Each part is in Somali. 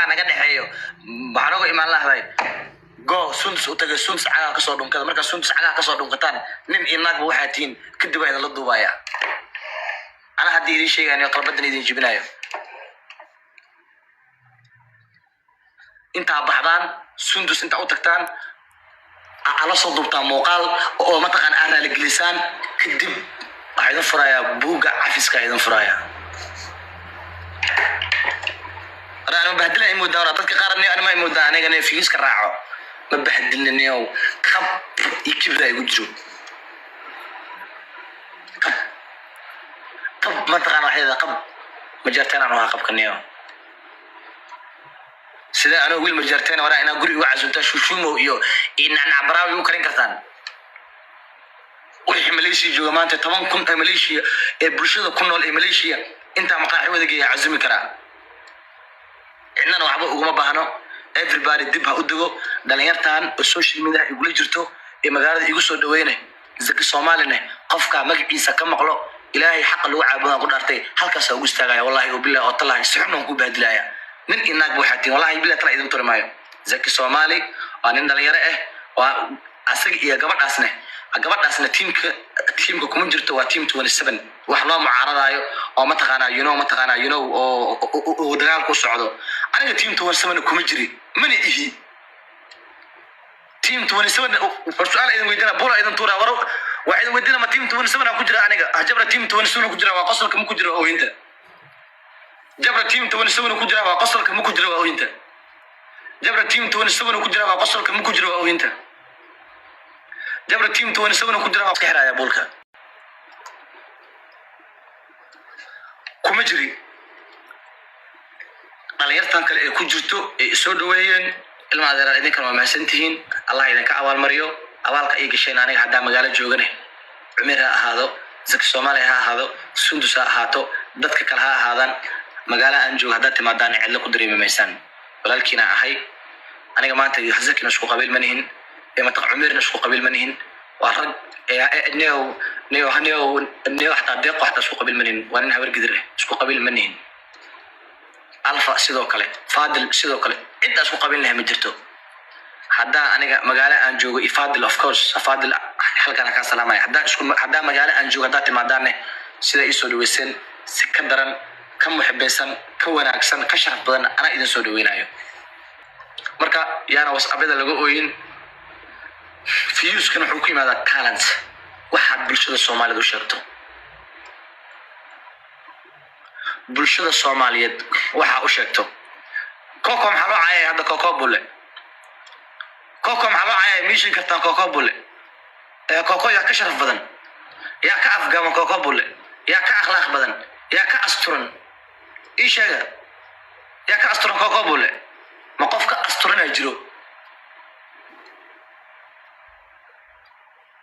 Waxaa naga dhexeeyo waxaa nooga imaan lahday. Go Sundus u tagay, Sundus cagaha kasoo dhunkada. Markaa Sundus cagaha kasoo dhunkataan, nin iyo naagba waxaa tihiin, kadib waa idinla duubaya. Ana haddii idin sheegayo, qalbadan idin jibinayo, intaa baxdaan Sundus, intaa u tagtaan, ala soo duubtaan muuqaal oo mataqaan aa raaligelisaan. Kadib waxaa idin furayaa buugga cafiska, idin furaya. Anaa ma bahdilna imoodaa? Dadka qaar ni anima imoodaa aniga ne fiiska raaco. Ma bahdilnaniyow, qab iyo kibra igu jiro. Qab qab mataqaan waxay qab majarteen aan ahaa qabka niyo. Sidee anoo wiil majarteen waraa inaa guri igu casuntaa, shushumo iyo nacnacbaraawi igu karin kartaan? Wixii Malaysia jooga maanta, 10,000 ee Malaysia ee bulshada ku nool ee Malaysia, intaa maqaaxi wada geeya casumi karaa. Cidnana waxba uguma baahno. Everybody dib ha u dego. Dhalinyartan oo social media igula jirto ee magaalada igu soo dhaweyne, Zaki Soomaaline, qofka magaciisa ka maqlo, Ilaahay xaqa lagu caabudan ku dhaartay, halkaasa ugu istaagaya. Wallahi oo billahi oo tallahi, si xun aan ku bahdilaya. Nin iyo naag waxaa tihin, wallahi billahi tala idin turi maayo. Zaki Soomaali waa nin dhalinyaro ah, waa asaga iyo gabadhaasne. Gabadhaasna tiimka kuma jirto, waa team 27. Wax loo mucaaradaayo oo mataqaanaa, you know, mataqaanaa, you know, oo dagaal ku socdo. Aniga team 27 kuma jiri, mana ihi team 27. War su-aal idin weydiina, bula idin tuura. War waa idin weydiina, ma team 27 aan ku jira aniga? Jabra team 27 ku jira, waa qosolka, ma ku jira, waa ooyinta. Jabra team 27 ku jira, waa qosolka, ma ku jira, waa ooyinta. Jabra team 27 ku jira, waa qosolka, ma ku jira, waa ooyinta. Jabra team 27 ku jira, waa iska xiraya buulka, kuma jiri. Dhalinyartan kale ee ku jirto ee isoo dhaweeyeen, ilma adeeraal, idinkana waa mahadsantihiin. Allah idinka abaalmariyo abaalka ay gasheen. Aniga haddaa magaalo joogane, Cumir ha ahaado, Zaki Soomaali ha ahaado, Sundus ha ahaato, dadka kale ha ahaadaan, magaalo aan joogo haddaad timaadaan cidlo ku dareemi maysaan. Walaalkiina ahay aniga. Maanta Zakina isku qabiil ma nihin, ee mataq Cumirna isku qabiil ma nihin. Waa rag neo neo neo neo, xataa Deeqo xataa isku qabiil ma nihin, waa nin Habar Gidir ah, isku qabiil ma nihin. Alfa sidoo kale, Fadil sidoo kale, cidda isku qabin lahay ma jirto. Haddaa aniga magaalo aan joogo iyo Fadil, of course Fadil halkaan kaa salaamaya, haddaa isku haddaa magaalo aan joogo haddaa timaadaanne, sida iisoo dhaweyseen si ka daran, ka muxibeysan, ka wanaagsan, ka sharaf badan anaa idin soo dhaweynayo. Marka yaana WhatsAppyada laga ooyin. Viewskan wuxuu ku yimaadaa talent, waxaad bulshada Soomaaliyeed u sheegto, bulshada Soomaaliyeed waxaa u sheegto. Koko maxaa loo caayaya hadda? Koko Bule, Koko maxaa loo caayaya? Miishin kartaan Koko Bule? Ee Koko yaa ka sharaf badan? Yaa ka afgaaban Koko Bule? Yaa ka akhlaaq badan? Yaa ka asturan? Ii sheega, yaa ka asturan Koko Bule? Ma qof ka asturanaa jiro?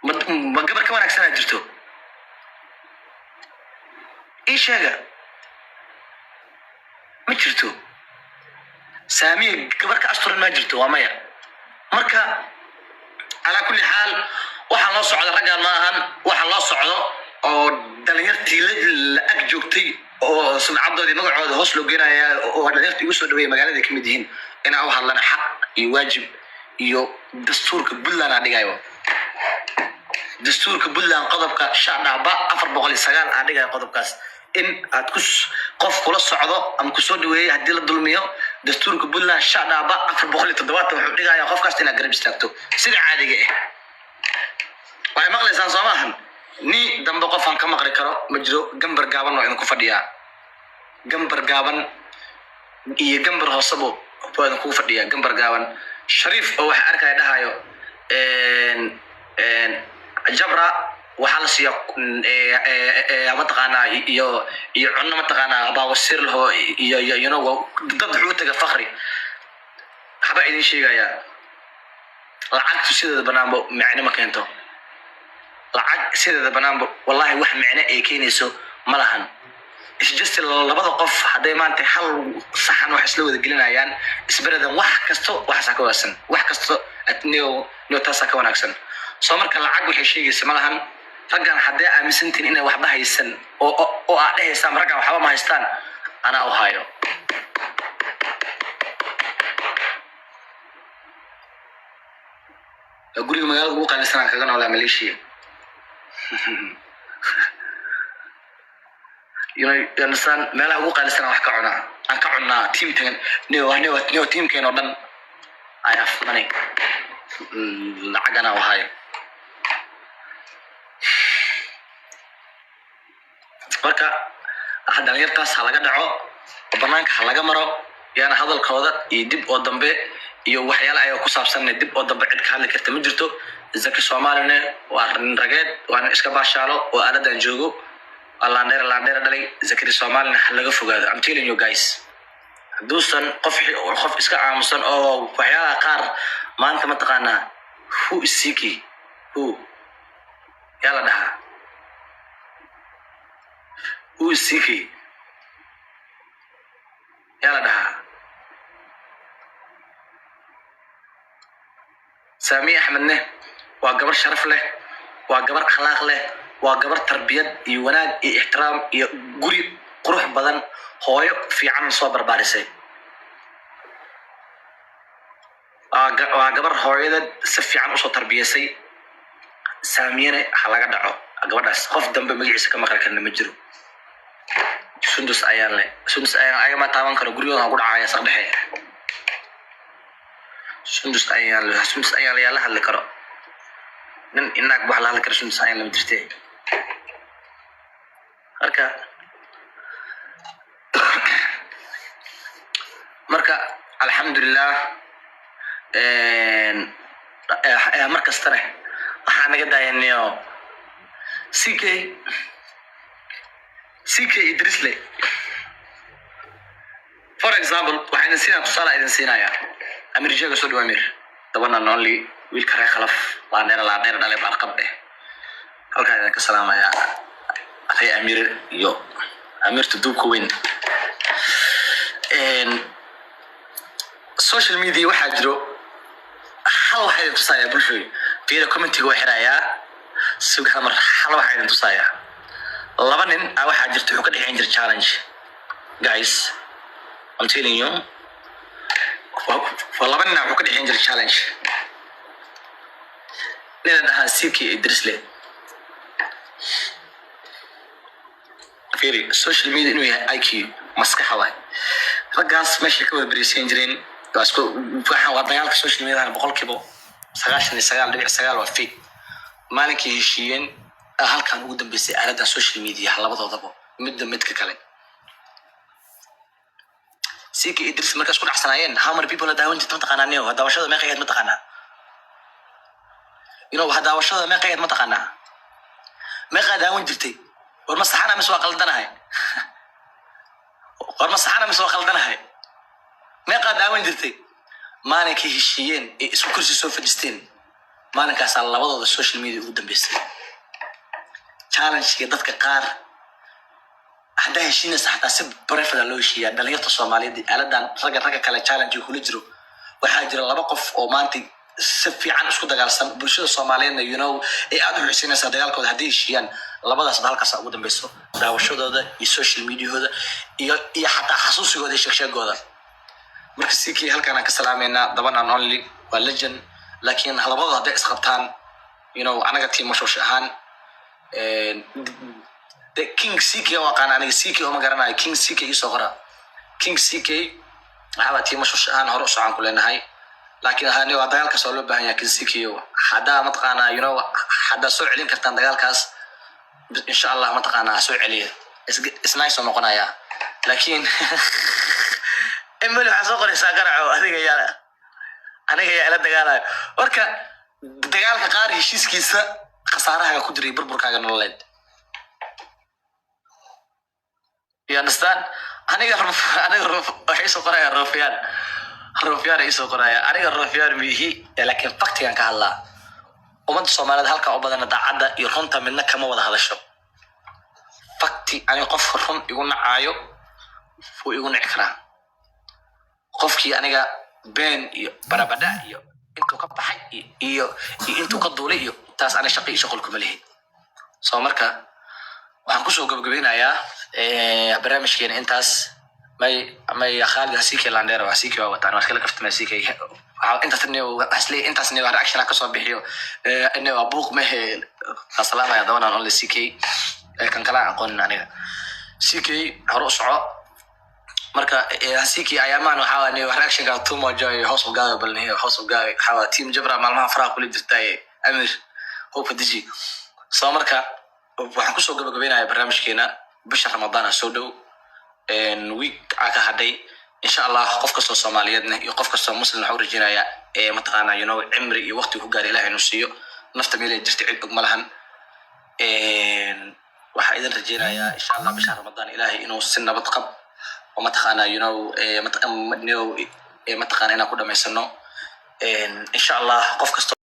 Ma gabar ka wanaagsanaa jirto? Ii sheega, ma jirto. Saamiya gabar ka asturan ma jirto? Waa maya. Marka calaa kulli xaal, waxaa loo socda raggaan ma ahan. Waxa loo socdo oo dhalinyartii la ag joogtay oo sumcadoodii magacooda hoos loo geenaya oo dhalinyartii igu soo dhaweeyay magaalada ka mid yihiin, inaan u hadlana xaq iyo waajib iyo dastuurka Puntland aan dhigayo. Dastuurka Puntland qodobka shadhaba 409 aan dhigayo, qodobkaas in aad ku qof kula socdo ama kusoo dhaweeyay haddii la dulmiyo, dastuurka Puntland shadhaba 470 wuxuu dhigayaa qofkaas inaad garab istaagto sida caadiga ah. Waxay maqlaysaan soo maahan? Ni dambe qofaan ka maqli karo ma jiro. Gambar gaaban waa idinku fadhiyaa, gambar gaaban iyo gambar hoosebo waa idinkugu fadhiyaa. Gambar gaaban Shariif oo waxa arkaya dhahayo Jabra waxaa la siiyaa mataqaanaa iyo cunno, mataqaanaa baawasiir laho iyo you know, dad wuxuu taga fakri. Waxbaa idin sheegayaa, lacagtu sideeda banaanbo micno ma keento. Lacag sideeda banaanbo wallahi wax micno ay keenayso ma lahan. It's just labada qof hadday maanta hal saxan wax isla wada gelinayaan isberadan, wax kasto waxaasaa ka wanaagsan, wax kasto neo neo taasaa ka wanaagsan. Soo marka lacag waxay sheegaysa ma lahan. Raggan hadday aaminsantihin inay waxba haysan oo aad dhehaysaan raggan waxba ma haystaan, anaa u hayo. Waa guriga magaalada ugu qaalisan aan kaga noolaa Malaysia. You understand? Meelaha ugu qaalisan aan wax ka cunaa, aan ka cunnaa. Teamkan niyo niyo niyo, teamkeen oo dhan, I have money, lacag anaa wahayo. Marka dhalinyartaas ha laga dhaco oo banaanka ha laga maro. Yaana hadalkooda iyo dib oo dambe iyo waxyaala ayaga ku saabsanna dib oo dambe cid ka hadli karta ma jirto. Zaki Soomaalina waa nin rageed, waa nin iska baashaalo oo aaladan joogo, waa laandheera laandheera dhalay. Zakari Soomaalina ha laga fogaado. I'm telling you guys, hadduusan qof iska aamusan oo waxyaalaha qaar maanta mataqaanaa, who is CK, who yaa la dhahaa, who is CK yaa la dhahaa. Saamiye Axmedne waa gabar sharaf leh, waa gabar akhlaaq leh, waa gabar tarbiyad iyo wanaag iyo ixtiraam iyo guri qurux badan, hooyo fiican soo barbaarisay. Waa gabar hooyada si fiican usoo tarbiyaysay. Saamiyene ha laga dhaco gabadhaas, qof dambe magaciisa ka maqli karna ma jiro. Sundus ayaan le, Sundus ayaan ayama taaban karo, guryahooda ku dhacaya saq dhexe. Sundus ayaan le, Sundus ayaan yaa la hadli karo? Nin inaag wax la hadli karo Sundus ayaan lama jirte. Marka alxamdulilah, mar kastane waxaa naga daayaniyo CK CK Idrisle. For example, waxaa idin siinaya tusaale, idin siinaya. Amir Jeega, soo dhawo Amir, the one and only wiilka reer Khalaf, laandheera laandheera dhale, baarqab eh. Halkaa idinka salaamaya ree Amir iyo Amirta duubka weyn. Social media waxaa jiro hal waxaa idin tusayaa bulshooy. Fiira, commentiga waa xirayaa, sug hal mar. Hal waxaa idin tusayaa, laba nin ah waxaa jirta wuxuu ka dhexeyn jira challenge. Guys, I'm telling you, waa laba nin ah wuxuu ka dhexeyn jira challenge. Nina dhahaa CK Idrisle. Fiiri, social media inuu yahay IQ maskaxa waay. Raggaas meeshay ka wada berisan jireen waa isku waxaan, waa dagaalka social media. 99.9% waa fake. Maalinkay heshiiyeen halkan ugu dambeysay aaladan social media labadoodaba midda midka kale. CK Idris markaas ku dhacsanaayeen, how many people daawan jirta mataqaanaa? Neo daawashada meeqa ahayd mataqaanaa? Daawashada meeqa ahayd mataqaanaa? Meeqaa daawan jirtay? War ma saxana mise waa qaldanahay? War ma saxana mise waa qaldanahay? Meeqaa daawan jirtay? Maalinkay heshiiyeen ee isku kursi soo fadhiisteen, maalinkaasaa labadooda social media ugu dambeysay. Challenge dadka qaar haddaa heshiinaysa, xataa si private loo heshiiyaa. Dhalinyarta Soomaaliyeed aaladan ragga kale challenge kula jiro. Waxaa jira laba qof oo maanta si fiican isku dagaalsan, bulshada Soomaaliyeedna ay aad u xiisinaysaa dagaalkooda. Hadday heshiiyaan, labadaasba halkaasa ugu dambeyso daawashadooda iyo social mediahooda iyo xataa xasuusigooda iyo sheegsheegooda. Marka CK halkaan aan ka salaameynaa, the one and only, waa legend. Laakiin labadooda hadday isqabtaan, anaga team mashoosh ahaan, the King CK oo aqaan aniga, CK oo ma garanayo. King CK isoo qora, King CK. Waxaaba team mashoosh ahaan hore u socon ku leenahay, laakiin hani waa dagaalkaas oo loo baahan yahay. King CK, haddaa mataqaanaa, haddaa soo celin kartaan dagaalkaas, insha Allah mataqaanaa soo celiya, isnice oo noqonaya. Laakiin Emily waxaa soo qoraysaa garaco, adiga yaa aniga yaa ila dagaalayo. Marka dagaalka qaar heshiiskiisa khasaarahaga ku jiray burburkaaga nololeed. You understand? Aniga waxay isoo qoraya roofyaan, roofyaan ay isoo qoraya. Aniga roofyaan miihi, laakiin faktigan ka hadlaa. Ummadda Soomaaliyeed halkan u badana daacadda iyo runta midna kama wada hadasho. Fakti, aniga qofka run igu nacaayo wuu igu nici karaa. Qofkii aniga been iyo barabadha iyo intuu ka baxay iyo intuu ka duulay iyo taas, aniga shaqo iyo shaqol kuma lihi. So marka waxaan kusoo gabagabeynayaa barnaamijkeena intaas. May Khalid, CK landera waa CK, waa wataan, waa iskala kaftamay. CK Waxaa intaas niyo asli, intaas niyo reaction aan kasoo bixiyo niyo waa buuq mehe. Waa salaamaya the one and only CK. Kan kala aqoonin aniga. CK, hore u soco. Marka CK ayaamaan waxaa waa niyo reactionka too much joy. Hoos u gaaga bal niyo, hoos u gaaga. Waxaa waa team Jabra maalmaha faraha kula jirtaaye. Amir hubka deji. So marka waxaan kusoo gabagabeynaya barnaamijkeena. Bisha Ramadaan soo dhow, week aa ka hadhay. Insha Allah qof kastoo Soomaaliyeedna iyo qof kastoo Muslim waxaa u rajeynayaa mataqaana cimri iyo waqti ku gaari Ilahay inuu siiyo. Nafta meelay jirta cid og ma lahan. Waxaa idin rajeynayaa insha Allah bisha Ramadaan Ilahay inuu si nabad qab oo mataqaana mataqaana inaan ku dhamaysano insha Allah. Qof kastoo